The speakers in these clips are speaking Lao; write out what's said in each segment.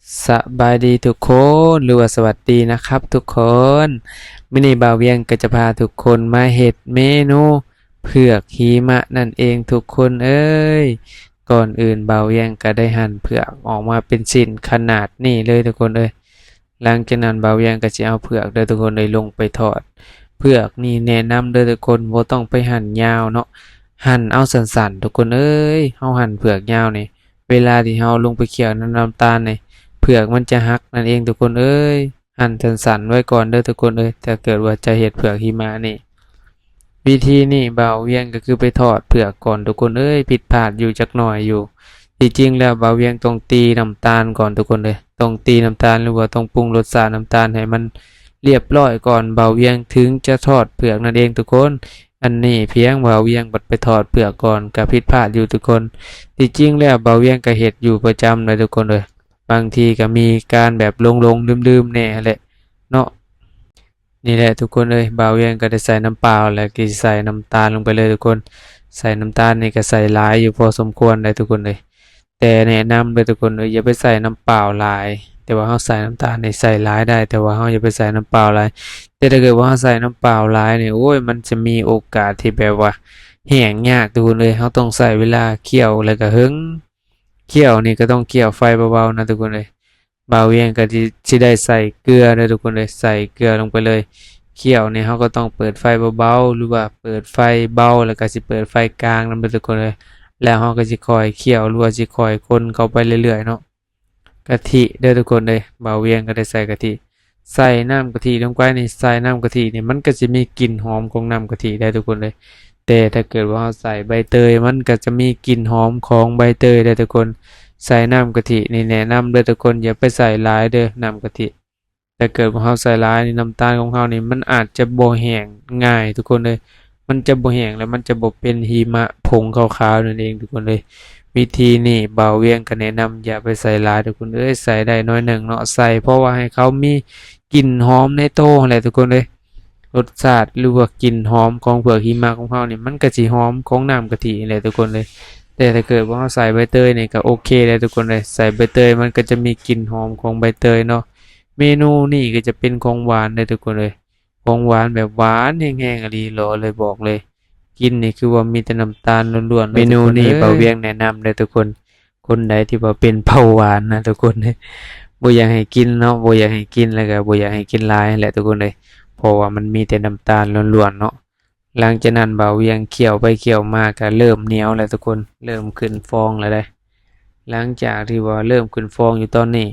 ສະບາຍດີທຸກຄົນ ຫຼືວ່າສະຫວັດດີນະຄັບທຸກຄົນ. ມື້ນີ້ບ່າວວຽງກໍຈະພາທຸກຄົນມາເຮັດເມນູເຜືອກຫິມະນັ້ນເອງທຸກຄົນເອີຍ. ກ່ອນອື່ນບ່າວວຽງກໍໄດ້ຫັ່ນເຜືອກອອກມາເປັນຊິ້ນຂະໜາດນີ້ເລີຍທຸກຄົນເອີຍ. ຫຼັງຈາກນັ້ນບ່າວວຽງກໍຊິເອົາເຜືອກເດີທຸກຄົນເອີຍ ລົງໄປທອດ. ເຜືອກນີ້ແນະນຳເດີທຸກຄົນ ບໍ່ຕ້ອງໄປຫັ່ນຍາວເນາະ, ຫັ່ນເອົາສັ້ນໆທຸກຄົນເອີຍ. ເຮົາຫັ່ນເຜືອກຍາວນີ້ ເວລາທີ່ເຮົາລົງໄປຂ້ຽວນຳນ້ຳຕານນີ້ ເຜືອກມັນຈະຫັກນັ້ນເອງທຸກຄົນເອີຍ. ຫັ່ນສັ້ນໆໄວ້ກ່ອນເດີທຸກຄົນເອີຍ ຖ້າເກີດວ່າຈະເຮັດເຜືອກຫິມະນີ້. ວິທີນີ້ບ່າວວຽງກໍຄືໄປທອດເຜືອກກ່ອນທຸກຄົນເອີຍ, ຜິດພາດຢູ່ຈັກໜ້ອຍຢູ່. ທີ່ຈິງແລ້ວບ່າວວຽງຕ້ອງຕີນ້ຳຕານກ່ອນທຸກຄົນເອີຍ, ຕ້ອງຕີນ້ຳຕານ ຫຼືວ່າຕ້ອງປຸງລົດຊາດນ້ຳຕານໃຫ້ມັນລຽບຮ້ອຍກ່ອນ ບ່າວວຽງເຖິງຈະທອດເຜືອກນັ້ນເອງທຸກຄົນ. ອັນນີ້ພຽງບ່າວວຽງບັດໄປທອດເຜືອກກ່ອນ ກໍຜິດພາດຢູ່ທຸກຄົນ. ທີ່ຈິງແລ້ວບ່າວວຽງກໍເຮັດຢູ່ປະຈຳເລີຍທຸກຄົນເອີຍ, ບາງທີກໍມີການແບບຫຼົງໆລືມໆແດ່ຫັ້ນແຫຼະເນາະ. ນີ້ແຫຼະທຸກຄົນເອີຍ, ບ່າວວຽງກໍໄດ້ໃສ່ນ້ຳເປົ່າ ແລ້ວກໍໃສ່ນ້ຳຕານລົງໄປເລີຍທຸກຄົນ. ໃສ່ນ້ຳຕານນີ້ກໍໃສ່ຫຼາຍຢູ່ພໍສົມຄວນໄດ໋ທຸກຄົນເອີຍ. ແຕ່ແນະນຳເດີທຸກຄົນເອີຍ, ຢ່າໄປໃສ່ນ້ຳເປົ່າຫຼາຍ. ແຕ່ວ່າເຮົາໃສ່ນ້ຳຕານນີ້ໃສ່ຫຼາຍໄດ້, ແຕ່ວ່າເຮົາຢ່າໄປໃສ່ນ້ຳເປົ່າຫຼາຍ. ແຕ່ຖ້າເກີດວ່າເຮົາໃສ່ນ້ຳເປົ່າຫຼາຍນີ້ ໂອ້ຍ ມັນຈະມີໂອກາດທີ່ແບບວ່າແຫ້ງຍາກທຸກຄົນເອີຍ. ເຮົາຕ້ອງໃຊ້ເວລາຂ້ຽວ ແລ້ວກໍເຫິງ. ຂ້ຽວນີ້ກໍຕ້ອງຂ້ຽວໄຟເບົາໆນະທຸກຄົນເອີຍ. ບ່າວວຽງກໍຊິ ຊິໄດ້ໃສ່ເກືອເດີທຸກຄົນເອີຍ, ໃສ່ເກືອລົງໄປເລີຍ. ຂ້ຽວນີ້ເຮົາກໍຕ້ອງເປີດໄຟເບົາໆ ຫຼືວ່າເປີດໄຟເບົາ ແລ້ວກໍຊິເປີດໄຟກາງນຳເດີທຸກຄົນເອີຍ. ແລ້ວເຮົາກໍຊິຄ່ອຍຂ້ຽວ ຫຼືວ່າຊິຄ່ອຍຄົນເຂົ້າໄປເລື້ອຍໆເນາະ. ກະທິເດີທຸກຄົນເອີຍ, ບ່າວວຽງກໍໄດ້ໃສ່ກະທິ. ໃສ່ນ້ຳກະທິລົງໄປນີ້, ໃສ່ນ້ຳກະທິນີ້ ມັນກໍຊິມີກິ່ນຫອມຂອງນ້ຳກະທິໄດ໋ທຸກຄົນເອີຍ. ແຕ່ຖ້າເກີດວ່າເຮົາໃສ່ໃບເຕີຍ ມັນກໍຈະມີກິ່ນຫອມຂອງໃບເຕີຍໄດ໋ທຸກຄົນ. ໃສ່ນ້ຳກະທິນີ້ແນະນຳເດີທຸກຄົນ, ຢ່າໄປໃສ່ຫຼາຍເດີນ້ຳກະທິ. ຖ້າເກີດວ່າເຮົາໃສ່ຫຼາຍນີ້ ນ້ຳຕານຂອງເຮົານີ້ມັນອາດຈະບໍ່ແຫ້ງງ່າຍທຸກຄົນເອີຍ. ມັນຈະບໍ່ແຫ້ງ ແລະ ມັນຈະບໍ່ເປັນຫິມະຜົງຂາວໆນັ້ນເອງທຸກຄົນເອີຍ. ວິທີນີ້ບ່າວວຽງກໍແນະນຳຢ່າໄປໃສ່ຫຼາຍທຸກຄົນເອີຍ, ໃສ່ໄດ້ໜ້ອຍໜຶ່ງເນາະ, ໃສ່ເພາະວ່າໃຫ້ເຂົາມີກິ່ນຫອມໃນໂຕຫັ້ນແຫຼະທຸກຄົນເອີຍ. ລົດຊາດ ຫຼືວ່າກິ່ນຫອມຂອງເຜືອກຫິມະຂອງເຮົານີ້ ມັນກໍຊິຫອມຂອງນ້ຳກະທິຫັ້ນແຫຼະທຸກຄົນເອີຍ. ແຕ່ຖ້າເກີດວ່າເຮົາໃສ່ໃບເຕີຍນີ້ກໍໂອເຄແລ້ວທຸກຄົນເອີຍ, ໃສ່ໃບເຕີຍມັນກໍຈະມີກິ່ນຫອມຂອງໃບເຕີຍເນາະ. ເມນູນີ້ກໍຈະເປັນຂອງຫວານເດີທຸກຄົນເອີຍ, ຂອງຫວານແບບຫວານແຮງໆອີ່ຫຼີຫຼໍ່ເລີຍ ບອກເລີຍ. ກິນນີ້ຄືວ່າມີແຕ່ນ້ຳຕານລ້ວນໆເລີຍ. ເມນູນີ້ບ່າວວຽງແນະນຳເດີທຸກຄົນ, ຄົນໃດທີ່ວ່າເປັນເບົາຫວານນະທຸກຄົນເອີຍ, ບໍ່ຢາກໃຫ້ກິນເນາະ, ບໍ່ຢາກໃຫ້ກິນ ແລ້ວກໍບໍ່ຢາກໃຫ້ກິນຫຼາຍຫັ້ນແຫຼະທຸກຄົນເອີຍ, ເພາະວ່າມັນມີແຕ່ນ້ຳຕານລ້ວນໆເນາະ. ຫຼັງຈາກນັ້ນບ່າວວຽງຂ້ຽວໄປຂ້ຽວມາກໍເລີ່ມໜຽວແລ້ວທຸກຄົນ, ເລີ່ມຂຶ້ນຟອງແລ້ວເດ້. ຫຼັງຈາກທີ່ວ່າເລີ່ມຂຶ້ນຟອງຢູ່ຕອນນີ້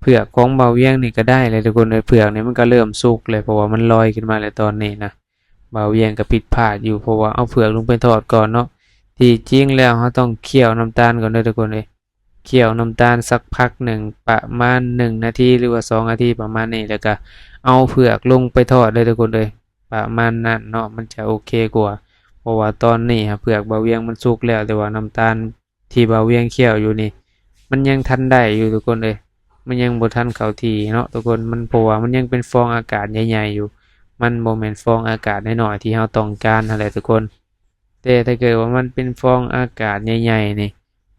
ເຜືອກຂອງບ່າວວຽງນີ້ກໍໄດ້ແລ້ວທຸກຄົນເອີຍ. ເຜືອກນີ້ມັນກໍເລີ່ມສຸກແລ້ວ ເພາະວ່າມັນລອຍຂຶ້ນມາແລ້ວຕອນນີ້ນະ. ບ່າວວຽງກໍຜິດພາດຢູ່ ເພາະວ່າເອົາເຜືອກລົງໄປທອດກ່ອນເນາະ. ທີ່ຈິງແລ້ວເຮົາຕ້ອງຂ້ຽວນ້ຳຕານກ່ອນເດີທຸກຄົນເອີຍ. ຂ້ຽວນ້ຳຕານສັກພັກໜຶ່ງ ປະມານໜຶ່ງນາທີ ຫຼືວ່າສອງນາທີປະມານນີ້ ແລ້ວກໍເອົາເຜືອກລົງໄປທອດເດີທຸກຄົນເອີຍ. ປະມານນັ້ນເນາະ ມັນຈະໂອເຄກວ່າ, ເພາະວ່າຕອນນີ້ຫາເຜືອກບ່າວວຽງມັນສຸກແລ້ວ ແຕ່ວ່ານ້ຳຕານ ທີ່ບ່າວວຽງຂ້ຽວຢູ່ນີ້ ມັນຍັງທັນໄດ້ຢູ່ທຸກຄົນເອີຍ, ມັນຍັງບໍ່ທັນເຂົ້າທີ່ເນາະທຸກຄົນ. ມັນ ເພາະວ່າມັນຍັງເປັນຟອງອາກາດໃຫຍ່ໆຢູ່, ມັນບໍ່ແມ່ນຟອງອາກາດນ້ອຍໆທີ່ເຮົາຕ້ອງການຫັ້ນແຫຼະທຸກຄົນ. ແຕ່ຖ້າເກີດວ່າມັນເປັນຟອງອາກາດໃຫຍ່ໆນີ້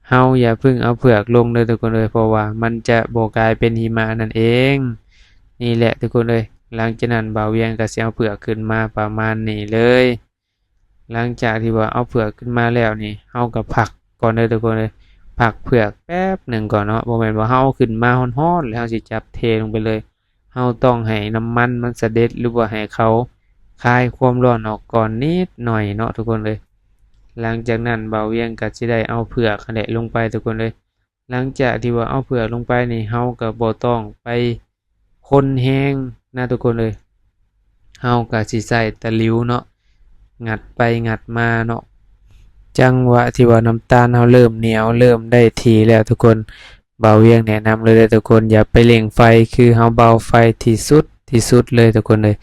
ເຮົາຢ່າເພິ່ງເອົາເຜືອກລົງເດີທຸກຄົນເອີຍ, ເພາະວ່າມັນຈະບໍ່ກາຍເປັນຫິມະນັ້ນເອງ. ນີ້ແຫຼະທຸກຄົນເອີຍ, ຫຼັງຈາກນັ້ນບ່າວວຽງກໍຊິເອົາເຜືອກຂຶ້ນມາປະມານນີ້ເລີຍ. ຫຼັງຈາກທີ່ວ່າເອົາເຜືອກຂຶ້ນມາແລ້ວນີ້ ເຮົາກໍພັກກ່ອນເດີທຸກຄົນເອີຍ, ພັກເຜືອກແປັບໜຶ່ງກ່ອນເນາະ. ບໍ່ແມ່ນວ່າເຮົາເອົາຂຶ້ນມາຮ້ອນໆ ແລ້ວເຮົາຊິຈັບເທລົງໄປເລີຍ. ເຮົາຕ້ອງໃຫ້ນ້ຳມັນມັນສະເດັດ ຫຼືວ່າໃຫ້ເຂົາຄາຍຄວາມຮ້ອນອອກກ່ອນນິດໜ້ອຍເນາະທຸກຄົນເອີຍ. ຫຼັງຈາກນັ້ນບ່າວວຽງກໍຊິໄດ້ເອົາເຜືອກຫັ້ນແຫຼະລົງໄປທຸກຄົນເອີຍ. ຫຼັງຈາກທີ່ວ່າເອົາເຜືອກລົງໄປນີ້ ເຮົາກໍບໍ່ຕ້ອງໄປຄົນແຮງນະທຸກຄົນເອີຍ, ເຮົາກໍຊິໃຊ້ຕະຫຼິວເນາະ ງັດໄປງັດມາເນາະ. ຈັງຫວະທີ່ວ່ານ້ຳຕານເຮົາເລີ່ມໜຽວ ເລີ່ມໄດ້ທີ່ແລ້ວທຸກຄົນ, ບ່າວວຽງແນະນຳເລີຍເດີທຸກຄົນ, ຢ່າໄປເລັ່ງໄຟ, ຄືເຮົາເບົາໄຟທີ່ສຸດ ທີ່ສຸດເລີຍທຸກຄົນເອີຍ.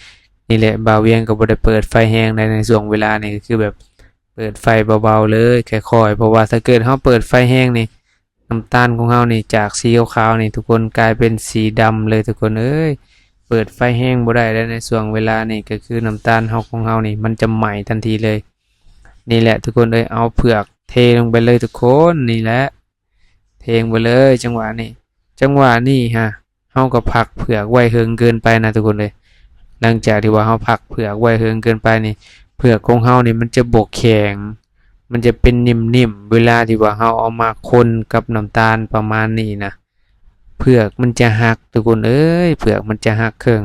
ນີ້ແຫຼະ ບ່າວວຽງກໍບໍ່ໄດ້ເປີດໄຟແຮງໃດໃນຊ່ວງເວລານີ້, ກໍຄືແບບເປີດໄຟເບົາໆເລີຍ ຄ່ອຍໆ, ເພາະວ່າຖ້າເກີດເຮົາເປີດໄຟແຮງນີ້ ນ້ຳຕານຂອງເຮົານີ້ຈາກສີຂາວໆນີ້ທຸກຄົນ ກາຍເປັນສີດຳເລີຍທຸກຄົນເອີຍ. ເປີດໄຟແຮງບໍ່ໄດ້ໃດໃນຊ່ວງເວລານີ້, ກໍຄືນ້ຳຕານເຮົາ ຂອງເຮົານີ້ມັນຈະໄໝ້ທັນທີເລີຍ. ນີ້ແຫຼະທຸກຄົນເອີຍ, ເອົາເຜືອກເທລົງໄປເລີຍທຸກຄົນ. ນີ້ແຫຼະ ເທລົງໄປເລີຍ ຈັງຫວະນີ້. ຈັງຫວະນີ້ຮະ ເຮົາກໍພັກເຜືອກໄວ້ເຫິງເກີນໄປນະທຸກຄົນເອີຍ. ຫຼັງຈາກທີ່ວ່າເຮົາພັກເຜືອກໄວ້ເຫິງເກີນໄປນີ້ ເຜືອກຂອງເຮົານີ້ມັນຈະບໍ່ແຂງ ມັນຈະເປັນໜິ່ມໆ ເວລາທີ່ວ່າເຮົາເອົາມາຄົນກັບນ້ຳຕານປະມານນີ້ນະ ເຜືອກມັນຈະຫັກທຸກຄົນເອີຍ ເຜືອກມັນຈະຫັກເຄິ່ງ.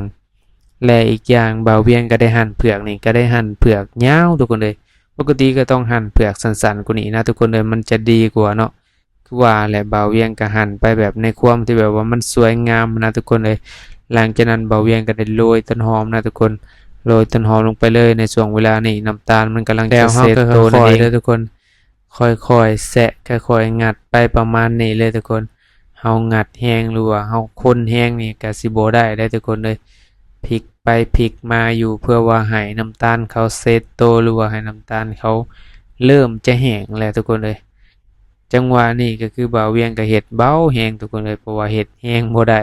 ແລະ ອີກຢ່າງບ່າວວຽງກໍໄດ້ຫັ່ນເຜືອກນີ້ ກໍໄດ້ຫັ່ນເຜືອກຍາວທຸກຄົນເອີຍ. ປົກກະຕິກໍຕ້ອງຫັ່ນເຜືອກສັ້ນໆກວ່ານີ້ນະທຸກຄົນເອີຍ ມັນຈະດີກວ່າເນາະ. ຄືວ່າແຫຼະ ບ່າວວຽງກໍຫັ່ນໄປແບບໃນຄວາມທີ່ແບບວ່າມັນສວຍງາມນະທຸກຄົນເອີຍ. ຫຼັງຈາກນັ້ນບ່າວວຽງກໍໄດ້ໂລຍຕົ້ນຫອມນະທຸກຄົນ ໂລຍຕົ້ນຫອມລົງໄປເລີຍ. ໃນຊ່ວງເວລານີ້ນ້ຳຕານມັນກຳລັງຈະເຊັດໂຕນັ້ນເອງ ແລ້ວເຮົາກໍຄ່ອຍໆເດີທຸກຄົນ ຄ່ອຍໆແຊະ ຄ່ອຍໆງັດໄປປະມານນີ້ເລີຍທຸກຄົນ. ເຮົາງັດແຮງ ຫຼືວ່າເຮົາຄົນແຮງນີ້ກໍຊິບໍ່ໄດ້ເດ້ທຸກຄົນເອີຍ. ພິກໄປພິກມາຢູ່ ເພື່ອວ່າໃຫ້ນ້ຳຕານເຂົາເຊັດໂຕ ຫຼືວ່າໃຫ້ນ້ຳຕານເຂົາເລີ່ມຈະແຫ້ງແລ້ວທຸກຄົນເອີຍ. ຈັງຫວະນີ້ກໍຄືບ່າວວຽງກໍເຮັດເບົາແຮງທຸກຄົນເອີຍ ເພາະວ່າເຮັດແຮງບໍ່ໄດ້.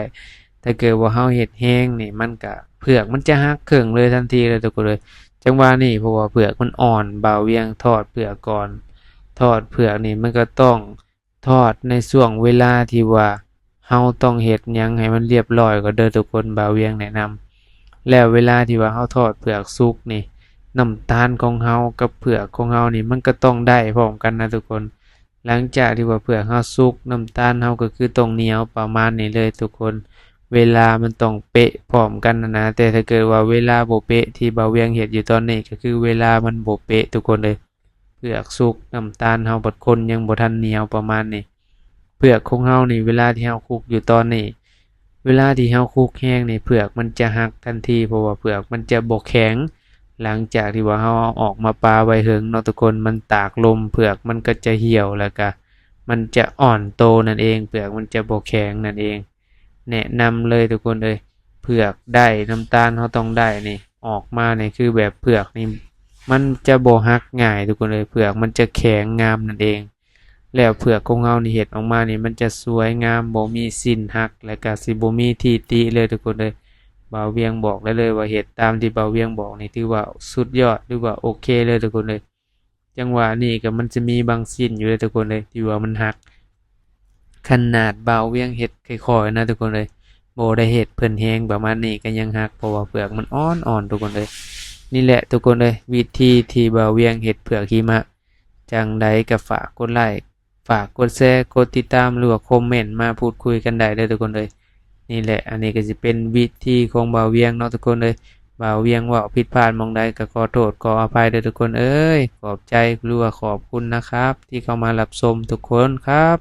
ຖ້າເກີດວ່າເຮົາເຮັດແຮງນີ້ ມັນກະ ເຜືອກມັນຈະຫັກເຄິ່ງເລີຍທັນທີເລີຍທຸກຄົນເອີຍ. ຈັງຫວະນີ້ເພາະວ່າເຜືອກມັນອ່ອນ ບ່າວວຽງທອດເຜືອກກ່ອນ. ທອດເຜືອກນີ້ມັນກໍຕ້ອງທອດໃນຊ່ວງເວລາທີ່ວ່າເຮົາຕ້ອງເຮັດຫຍັງໃຫ້ມັນລຽບຮ້ອຍກ່ອນເດີທຸກຄົນ ບ່າວວຽງແນະນຳ. ແລ້ວເວລາທີ່ວ່າເຮົາທອດເຜືອກສຸກນີ້ ນ້ຳຕານຂອງເຮົາກັບເຜືອກຂອງເຮົານີ້ ມັນກໍຕ້ອງໄດ້ພ້ອມກັນນະທຸກຄົນ. ຫຼັງຈາກທີ່ວ່າເຜືອກເຮົາສຸກ ນ້ຳຕານເຮົາກໍຄືຕ້ອງໜຽວປະມານນີ້ເລີຍທຸກຄົນ. ເວລາມັນຕ້ອງເປະພ້ອມກັນຫັ້ນນະ. ແຕ່ຖ້າເກີດວ່າເວລາບໍ່ເປະ ທີ່ບ່າວວຽງເຮັດຢູ່ຕອນນີ້ ກໍຄືເວລາມັນບໍ່ເປະທຸກຄົນເອີຍ. ເຜືອກສຸກ ນ້ຳຕານເຮົາບັດຄົນຍັງບໍ່ທັນໜຽວປະມານນີ້. ເຜືອກຂອງເຮົານີ້ ເວລາທີ່ເຮົາຄຸກຢູ່ຕອນນີ້ ເວລາທີ່ເຮົາຄຸກແຮງນີ້ ເຜືອກມັນຈະຫັກທັນທີ ເພາະວ່າເຜືອກມັນຈະບໍ່ແຂງ. ຫຼັງຈາກທີ່ວ່າເຮົາເອົາອອກມາປາໄວ້ເຫິງເນາະທຸກຄົນ ມັນຕາກລົມ ເຜືອກມັນກໍຈະຫ່ຽວ ແລ້ວກະມັນຈະອ່ອນໂຕນັ້ນເອງ ເຜືອກມັນຈະບໍ່ແຂງນັ້ນເອງ. ແນະນຳເລີຍທຸກຄົນເອີຍ ເຜືອກໄດ້ ນ້ຳຕານເຮົາຕ້ອງໄດ້ນີ້ ອອກມານີ້ ຄືແບບເຜືອກນີ້ ມັນຈະບໍ່ຫັກງ່າຍທຸກຄົນເອີຍ ເຜືອກມັນຈະແຂງງາມນັ້ນເອງ. ແລ້ວເຜືອກຂອງເຮົານີ້ເຮັດອອກມານີ້ ມັນຈະສວຍງາມ ບໍ່ມີຊິ້ນຫັກ ແລະກະຊິບໍ່ມີທີ່ຕິເລີຍທຸກຄົນເອີຍ. ບ່າວວຽງບອກໄດ້ເລີຍວ່າເຮັດຕາມທີ່ບ່າວວຽງບອກນີ້ ຖືວ່າສຸດຍອດ ຫຼືວ່າໂອເຄເລີຍທຸກຄົນເອີຍ. ຈັງຫວະນີ້ກໍມັນຈະມີບາງຊິ້ນຢູ່ເດ້ທຸກຄົນເອີຍ ທີ່ວ່າມັນຫັກ. ຂະໜາດບ່າວວຽງເຮັດຄ່ອຍໆນະທຸກຄົນເອີຍ ບໍ່ໄດ້ເຮັດເພິ່ນແຮງປະມານນີ້ກໍຍັງຫັກ ເພາະວ່າເຜືອກມັນອ່ອນໆທຸກຄົນເອີຍ. ນີ້ແຫຼະທຸກຄົນເອີຍ ວິທີທີ່ບ່າວວຽງເຮັດເຜືອກຫິມະ. ຈັ່ງໃດກໍຝາກກົດໄລ້ ຝາກກົດແຊ ກົດຕິດຕາມ ຫຼືວ່າຄອມເມັນມາພູດຄຸຍກັນໄດ້ເດີທຸກຄົນເອີຍ. ນີ້ແຫຼະ ອັນນີ້ກໍຊິເປັນວິທີຂອງບ່າວວຽງເນາະທຸກຄົນເອີຍ. ບ່າວວຽງເວົ້າຜິດພາດໝ່ອງໃດກໍຂໍໂທດຂໍອະໄພເດີທຸກຄົນເອີຍ. ຂອບໃຈ ຫຼືວ່າຂອບຄຸນນະຄັບ ທີ່ເຂົ້າມາຮັບຊົມທຸກຄົນຄັບ.